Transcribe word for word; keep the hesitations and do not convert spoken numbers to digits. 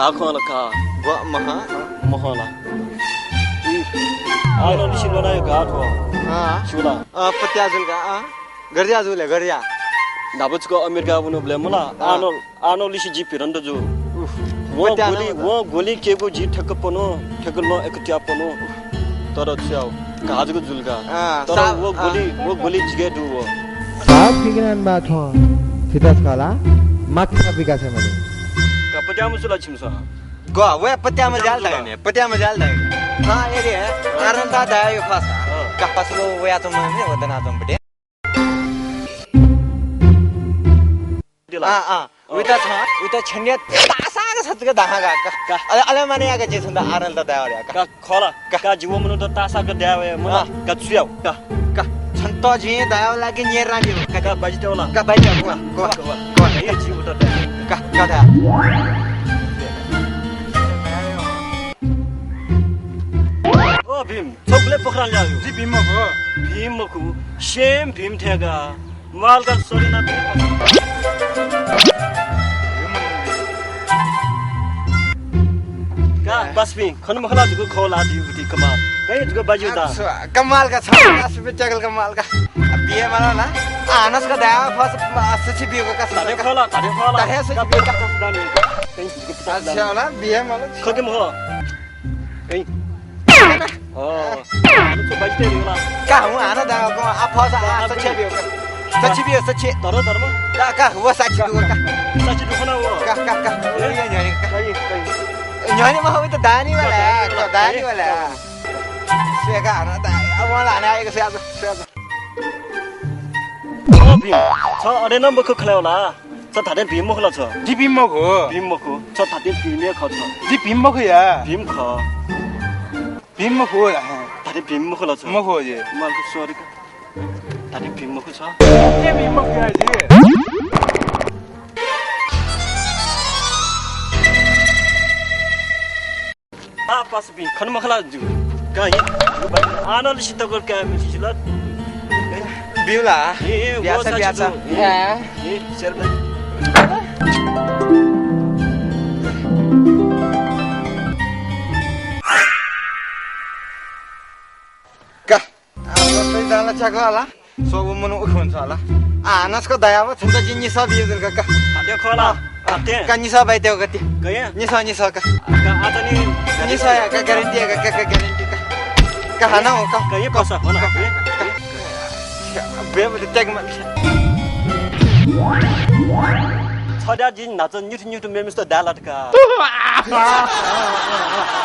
का खँ ला का। ग्व मखं? मखं ला। उम्। आः नं लिसे ल्वना यो का थ्व। अँ। स्यू ला? अँ, पत्या जुल का, अँ। गर्या जुल, गर्या। न्हापा छकः अमेरिका वनाबलय् मला, अँ। आः नं, आः नं लिसे जि भिरन्त जू। उफ, वं पत्या ग्वलि, नं वं ग्वलि केगु जि ठ्याक्क पनु, ठ्याक्क ल्वहं एकत्या पनु। तर छु याउ, घाः जक जुल का। अँ, तर सा-, व ग्वलि, अँ। व ग्वलि जिके दु व। साप किगनान बा थ्व। फितस खला, माखा बिकासे मने। का पत्या मजुल छिमिसं। ग्व, वया पत्या मजाल धाये ने, पत्या मजाल धाये ने। हाँ, ए रे, आरन्ता धाये यो फस। हाँ। का फस वो वया त मने, वो दना त बटे। दिला। आ, आ। अँ। उइत छ, उइत छन्या तासा का सत्क दाहा का, का। का। अले, अले माने या का जे छन्दा आरन्ता धाये का। का। खला, का। का जिव मनूत तासा का दाये वये, मला, अँ। का छु याउ, का। का। छन्त जिं दाये वला कि न्येरा नि, का। का बाजि तेवला। का बाजि तेवला, का, का, का। ए जिव त का, का दा। ओ भीम, छगुले पोखरा ल्यायो। जि भीम मखु। भीम मखु, सेम भीम थें का। मालका सरिना का पासपिं, खन मखला दुगु खौ ला दिगु ति कमाल। ए, दुगु बाजु दा। अच्छा, कमाल का छ, पासपिं चकल कमाल का। अब बिहे मला ना। आ, नस का दाया फस, आ, सछि बियो का, सछि धारे का। खला, धारे खला। धारे सछि बियो का। पचास दाने। ए, दुगु पचास दाने। अच्छा, ना, बिहे मला। खके मख। ए। अ, आलु चो बाजि तेरे होला। का हुँ, आना दा, को, आ, फस, आ, आ, सछि बियो का। सछि बियो, सछि। धरो, धरो। का, का, वो सछि बियो का। सछि दुखना वो। का, का, का। ए? ये न्याने का। कहीं, कहीं। न्याने मा हो त दानी वाला, दानी वाला। दानी वाला। से का आना दा, अब वाला आना आएको से आज, से आज। ओ भीम, छ अरे न मखु खला होला। छ धात्थें भीम मखु ला छ? जि भीम मखु। भीम मखु। छ धात्थें भीम हे खः छ। जि भीम मखु या। भीम खः। भीम मखु या। धात्थें भीम मखु ला छ? मखु जि। मालक sorry का। धात्थें भीम मखु छ। ए भीम मखु या जि। आ, पासपिं, खन मखला जु। का हि। आनन्द सित गोल का मिसिला। बिउला। ए, ए, ब्याचा, वो साथी ब्याचा। जो। ए, ए, सेल। का। आ, लसै दाला छ्याक होला। सोबु मनु उखुन छ होला। आ, नस्क दयाव छन्त जि निसा बियो जुल का। हाते खोला। हाते। का निसा बाइते गति। गया। निसा, निसा का। का आता नि। निसा या का guarantee या का, का, का guarantee का। का हाना हो का। का ये पसा हो ना। का, का, का। बे बे त्याग मत। छड्या जिन नाच निथु निथु मेमिस्त दालात का।